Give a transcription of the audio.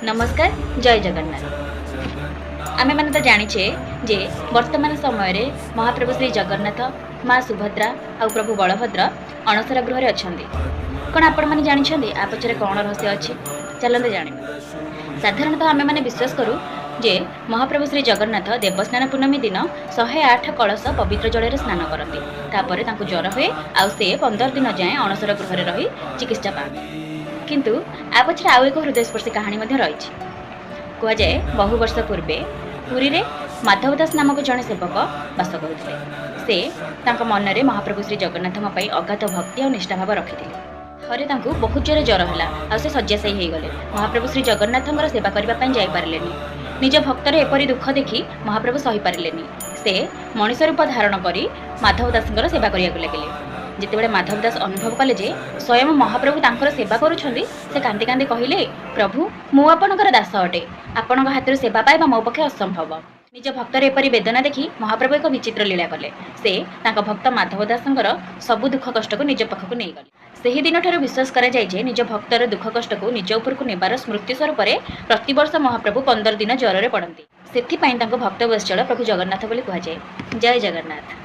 ନମସ୍କାର, ଜୟ ଜଗନ୍ନାଥ। ଆମେମାନେ ତ ଜାଣିଛେ ଯେ ବର୍ତ୍ତମାନ ସମୟରେ ମହାପ୍ରଭୁ ଶ୍ରୀ ଜଗନ୍ନାଥ, ମା ସୁଭଦ୍ରା ଆଉ ପ୍ରଭୁ ବଳଭଦ୍ର ଅଣସର ଗୃହରେ ଅଛନ୍ତି। କ'ଣ ଆପଣମାନେ ଜାଣିଛନ୍ତି ଆ ପଛରେ କ'ଣ ରହସ୍ୟ ଅଛି? ଚାଲନ୍ତୁ ଜାଣିବା। ସାଧାରଣତଃ ଆମେମାନେ ବିଶ୍ୱାସ କରୁ ଯେ ମହାପ୍ରଭୁ ଶ୍ରୀ ଜଗନ୍ନାଥ ଦେବସ୍ନାନ ପୂର୍ଣ୍ଣମୀ ଦିନ 108 କଳସ ପବିତ୍ର ଜଳରେ ସ୍ନାନ କରନ୍ତି। ତାପରେ ତାଙ୍କୁ ଜ୍ୱର ହୁଏ ଆଉ ସେ 15 ଦିନ ଯାଏଁ ଅଣସର ଗୃହରେ ରହି ଚିକିତ୍ସା ପାଆନ୍ତି। କିନ୍ତୁ ଆ ପଛରେ ଆଉ ଏକ ହୃଦୟସ୍ପର୍ଶୀ କାହାଣୀ ମଧ୍ୟ ରହିଛି। କୁହାଯାଏ, ବହୁ ବର୍ଷ ପୂର୍ବେ ପୁରୀରେ ମାଧବ ଦାସ ନାମକ ଜଣେ ସେବକ ବାସ କରୁଥିଲେ। ସେ ତାଙ୍କ ମନରେ ମହାପ୍ରଭୁ ଶ୍ରୀ ଜଗନ୍ନାଥଙ୍କ ପାଇଁ ଅଗାଧ ଭକ୍ତି ଆଉ ନିଷ୍ଠାଭାବ ରଖିଥିଲେ। ଥରେ ତାଙ୍କୁ ବହୁତ ଜୋରେ ଜ୍ୱର ହେଲା ଆଉ ସେ ଶଯ୍ୟାଶାୟୀ ହେଇଗଲେ। ମହାପ୍ରଭୁ ଶ୍ରୀ ଜଗନ୍ନାଥଙ୍କର ସେବା କରିବା ପାଇଁ ଯାଇପାରିଲେନି। ନିଜ ଭକ୍ତର ଏପରି ଦୁଃଖ ଦେଖି ମହାପ୍ରଭୁ ସହିପାରିଲେନି। ସେ ମଣିଷ ରୂପ ଧାରଣ କରି ମାଧବ ଦାସଙ୍କର ସେବା କରିବାକୁ ଲାଗିଲେ। ଯେତେବେଳେ ମାଧବ ଦାସ ଅନୁଭବ କଲେ ଯେ ସ୍ୱୟଂ ମହାପ୍ରଭୁ ତାଙ୍କର ସେବା କରୁଛନ୍ତି, ସେ କାନ୍ଦି କାନ୍ଦି କହିଲେ, "ପ୍ରଭୁ, ମୁଁ ଆପଣଙ୍କର ଦାସ ଅଟେ। ଆପଣଙ୍କ ହାତରୁ ସେବା ପାଇବା ମୋ ପକ୍ଷେ ଅସମ୍ଭବ।" ନିଜ ଭକ୍ତର ଏପରି ବେଦନା ଦେଖି ମହାପ୍ରଭୁ ଏକ ବିଚିତ୍ର ଲୀଳା କଲେ। ସେ ତାଙ୍କ ଭକ୍ତ ମାଧବ ଦାସଙ୍କର ସବୁ ଦୁଃଖ କଷ୍ଟକୁ ନିଜ ପାଖକୁ ନେଇଗଲେ। ସେହି ଦିନଠାରୁ ବିଶ୍ୱାସ କରାଯାଏ ଯେ ନିଜ ଭକ୍ତର ଦୁଃଖ କଷ୍ଟକୁ ନିଜ ଉପରକୁ ନେବାର ସ୍ମୃତି ସ୍ୱରୂପରେ ପ୍ରତିବର୍ଷ ମହାପ୍ରଭୁ 15 ଦିନ ଜ୍ୱରରେ ପଡ଼ନ୍ତି। ସେଥିପାଇଁ ତାଙ୍କୁ ଭକ୍ତ ବତ୍ସଳ ପ୍ରଭୁ ଜଗନ୍ନାଥ ବୋଲି କୁହାଯାଏ। ଜୟ ଜଗନ୍ନାଥ।